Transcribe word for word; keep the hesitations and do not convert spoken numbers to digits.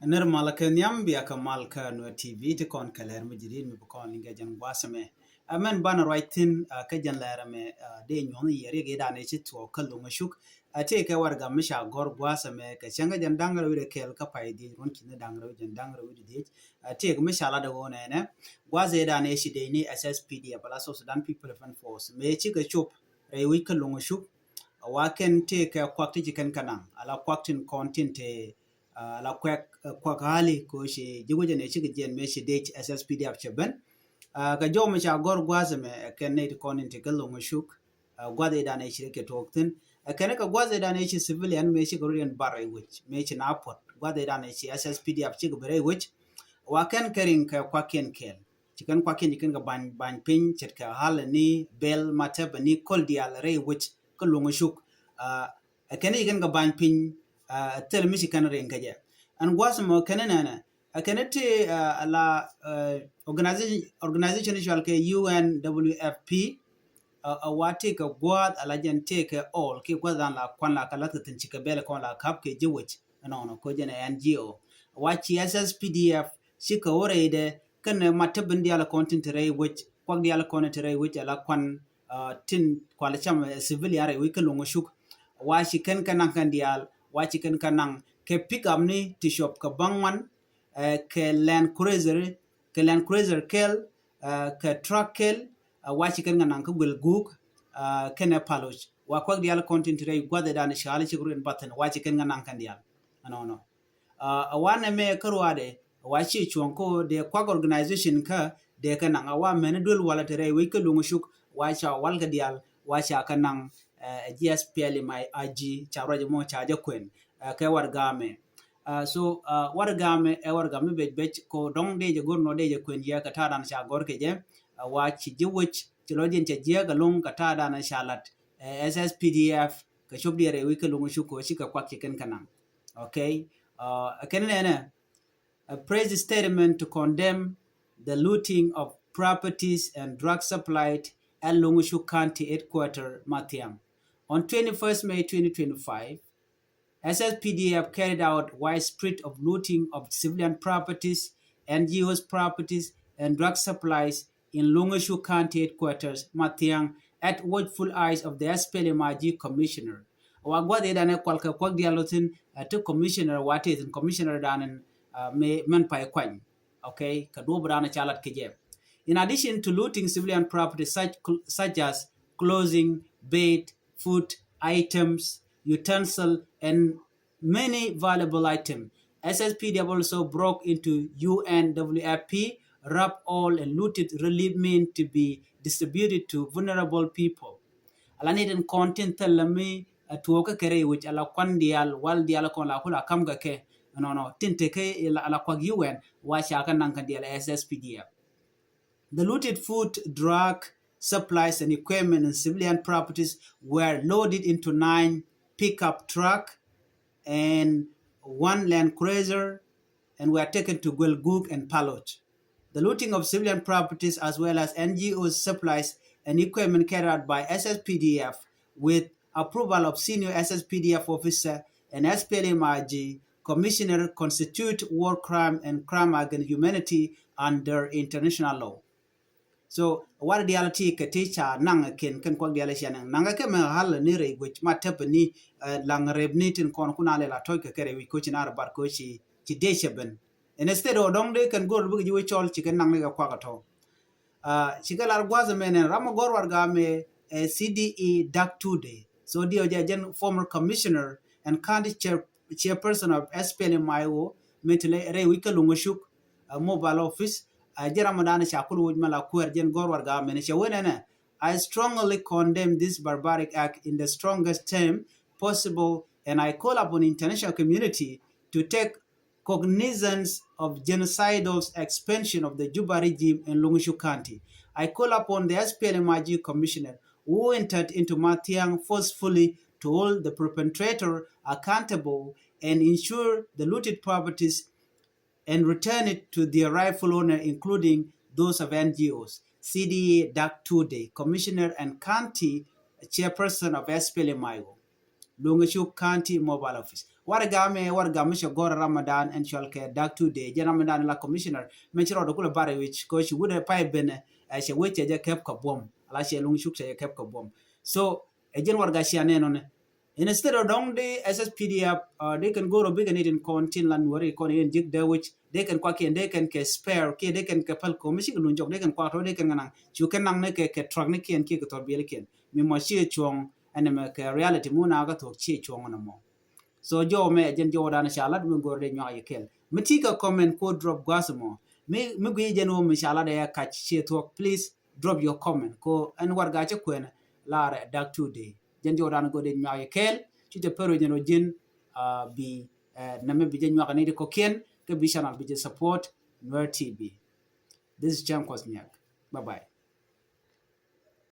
Nir mal kɛ nhiam bia kɛ mal kä Nuer T V ti kɔn kɛ lɛr mi jirin mi bi kɔn liŋ kɛ jɛn gua̱a̱th ɛmɛ. Ɛ mɛn banɛ ruac thi̱n, ɛ, kä jɛn lɛr ɛmɛ, ɛ, dee nyuɔ̱n yiɛ riɛk i̱ danɛ ci thuɔɔk kä Loŋ Cuk. Ɛ, tëëkɛ warɛgak mi ca gɔ̱r gua̱a̱th ɛmɛ kɛ cäŋ kä jɛn da̱ŋ rɛw i̱ rɛ kɛɛl kä pay dhiec ruɔ̱n ki̱n da̱ŋ rɛw jɛn da̱ŋ rɛw i̱ dhiec. Ɛ, tëëkɛ mi ca lat ɛ ɣöö nɛnɛ gua̱a̱th i̱ danɛ ci dee ni S S P D F ala South Sudan People Defense Force mëë cikɛ cop rɛy wec kä Loŋ Cuk. Ɛ, wa kɛn tëëkɛ kuak ti ci kɛn kä naŋ ala kuak tin kɔn tin te, ɛ, ala kuak, ɛ, kuak hali ko ci ji̱ wecɛ nɛ cikɛ jiɛn mëë ci dec S S P D F cɛ ben. Ɛ, kɛ jɔw mi ca gɔr gua̱a̱th ɛmɛ, ɛ, kɛn nɛy ti kɔn in ti kä Loŋ Cuk. Ɛ, gua̱a̱th i̱ danɛ ci rɛ kɛ tuɔɔk thi̱n. Ɛ, kɛn kɛ gua̱a̱th i̱ danɛ ci civilian mëë cikɛ rut in bar rɛy wec mëë ci na puɔt gua̱a̱th i̱ danɛ ci S S P D F cikɛ ben rɛy wec. Wa kɛn kɛ riŋ kɛ kuak kiɛn kɛɛl. Ci kɛn kuak kiɛn ci kɛn kɛ bany, bany piny ce̱tkɛ hal ni bel ma tɛp ni kol diaal rɛy wec kä Loŋ Cuk. Ɛ, ɛ kɛn ci kɛn kɛ bany piny, ɛ, thil mi ci kɛn riŋ kɛ jɛ. Ɛn gua̱a̱th mɔ kɛn nɛnɛ. Ɛ kɛn ti, ɛ, ala, ɛ, organization, organization cual kɛ U N W F P, ɛ, ɛ wa ti kɛ gua̱a̱th ala jɛn ti kɛ all ki gua̱a̱th an la kuan la kɛ lath kɛ thi̱n ci kɛ bɛl kɔn la kap kɛ ji̱ wec. Ɛnɔnɔ ko jɛn ɛ N G O. Wa ci S S P D F cikɛ wä rɛydɛ kɛn ma tɛp in diaal kɔn tin te rɛy wec, kuak diaal kɔn te rɛy wec ala kuan, ɛ, tin kual cam, ɛ, civilian rɛy wec kä Loŋ Cuk. Wa ci kɛn kä naŋ kɛn diaal, wa ci kɛn kä naŋ kɛ pick up ni ti cop kɛ baŋ wan, ɛ, kɛ Land Cruiser, kɛ Land Cruiser kɛl, ɛ, kɛ truck kɛl, ɛ, wa ci kɛn kä naŋ kä guil guk, ɛ, kɛnɛ paloc. Wa kuak diaal kɔn tin te rɛy gua̱th i̱ danɛ ci hali ci kɛ rut in bathin, wa ci kɛn kä naŋ kɛn diaal. Ɛnɔnɔ. Ɛ, ɛ wanɛ mɛ kä ruaadɛ, ɛ wa ci cuɔ̱ŋ ko dee kuak organization kä dee kɛ naŋ, ɛ wa mɛn duel walɛ te rɛy wec kä Loŋ Cuk, wa ca wal kɛ diaal, wa ca kɛ naŋ, ɛ, ji̱ S P L M I G ca ruac mɔ ca jɛ kuɛn, ɛ, kɛ warɛgak mɛ. Ɛ, so, ɛ, warɛgak mɛ, ɛ, warɛgak mɛ bec bec ko dɔ̱ŋ dee jɛ go̱r nɔ dee jɛ kuɛn yɛ kɛ ta̱a̱ dan ca gɔ̱r kɛ jɛ, ɛ, wa ci ji̱ wec, ci lɔc in cɛ jiääk ɛlɔ̱ŋ kɛ ta̱a̱ dan ca lat, ɛ, S S P D F, kɛ cop diɛɛr rɛy wec kä Loŋ Cuk ko cikɛ kuak ci kɛn kä naŋ. Okay. Ɛ, kɛn nɛnɛ, a press statement to condemn the looting of properties and drug supplied at Loŋ Cuk County Headquarter, Mathiang. On twenty-first May twenty twenty-five, S S P D F carried out widespread of looting of civilian properties, N G Os properties, and drug supplies in Loŋ Cuk County Headquarters, Mathiang, at watchful eyes of the S P L M I G commissioner. Wa gua̱th i̱ danɛ kual kɛ kuak diaal thi̱n, ɛ, ti commissioner wa ti thi̱n commissioner dan, ɛ, mɛ mɛn pay kuany. Okay, kɛ duɔ̱p dan ca lat kɛ jɛ. In addition to looting civilian property such cl-, such as clothing, bed, food items, utensil, and many valuable items, S S P D F also broke into U N W F P wrap all and looted relief meant to be distributed to vulnerable people. Ala ni tin kɔn tin thil mi, ɛ, tuɔɔk kɛ kɛ rɛy wec ala kuan diaal, wal diaal kɔn la kula kam kɛ kɛ. Nɔnɔ, tin te kɛ ala, ala kuak U N, wa ca kɛ naŋ kɛ diaal S S P D F. The looted food, drug, supplies and equipment and civilian properties were loaded into nine pickup truck and one Land Cruiser and were taken to Guelguk and Paloch. The looting of civilian properties as well as N G O supplies and equipment carried out by S S P D F with approval of senior S S P D F officer and S P L M I G commissioner constitute war crime and crime against humanity under international law. So, war diaal ti kɛ ti ca naŋ kɛn, kɛn kuak diaal cia naŋ. Naŋ kɛ mɛ hal ni rɛy wec ma tɛp ni, eh, laŋ rɛp ni tin kɔn kuna lɛ la tɔc kɛ kɛ rɛy wec ko ci na rɛ bar ko ci, ci dee cɛ ben. Instead ɔ dɔŋ dee kɛn go̱r bikɛ ji̱ wec cɔl ci kɛ naŋ ni kɛ kuak a tɔ. Ah, ci kɛ lar gua̱th mɛ nɛn ram a gɔr warɛgak mɛ, eh, C D E Dak Tude. So diɛ jɛ jɛn former commissioner and county chair, chairperson of S P L M I O, mɛ ti lɛ rɛy wec kä Luŋä Cuk, ah, mobile office, ah, jɛ ram a dan ca kul wec mɛ la kuɛɛr jɛn gɔr warɛgak mɛ nɛ cɛ wen ɛnɛ. I strongly condemn this barbaric act in the strongest term possible, and I call upon international community to take cognizance of genocidal expansion of the Juba regime in Luŋä Cuk County. I call upon the S P L M I G commissioner who entered into Mathiang forcefully to hold the perpetrator accountable and ensure the looted properties and return it to their rightful owner, including those of N G Os. C D E Dak Tude, commissioner and county chairperson of S P L M I O, Luŋä Cuk County Mobile Office. Warɛga mɛ, warɛga mi cɛ gɔr Ramadan ɛn cɔl kɛ Dak Tude. Jɛn Ramadan la commissioner mɛ ci rɔɔdɛ kulɛ bar wic kɛ ci wut ɛ pay benɛ, ɛ cɛ wec cɛ jɛ kɛp kɛ buɔm. Ala cɛ luŋ cuk cɛ jɛ kɛp kɛ buɔm. So ɛ jɛn warɛga cia nɛn ɔnɛ. Instead of dɔŋ di S S P D F, uh, di kɛn goro bikɛ ni tin kɔn tin la Nuɔri kɔn yɛn jik dee wic, di kɛn kuakiɛn, di kɛn kɛ spare kiɛ di kɛn kɛ päl kɔ mi cikɛ luny jɔk, di kɛn kuak tɔ di kɛn ŋa naŋ. Cu kɛn naŋ ni kɛ, kɛ truck ni kiɛn kiɛ kɛ thɔr biɛl kiɛn. Mi mɔ ciɛ cuɔ̱ŋ ɛn ɛmɛ kɛ reality mu na kä thuɔk ciɛ cuɔ̱ŋ ɛn ɛmɔ. So jɔw mɛ jɛn jɔw dan ca lat mi gor de nyuak yɛ kɛl. Mi ti ka comment ko drop guas mɔ. Mi, mi gui jɛn wo mi ca lat yɛ kac ciɛ thuɔk, please drop your comment. Ko ɛn warɛga cɛ kuɛn lar Dak Tude. Jɛn jɔw dan gor de nyuak yɛ kɛl. Cu cɛ pero jɛn wo jin, uh, bi, uh, nɛmɛ bi jɛ nyuak ni di kɔkiɛn. Kɛ bi channel bi jɛ support Nuer T V. This is Chang Kosniak. Bye bye.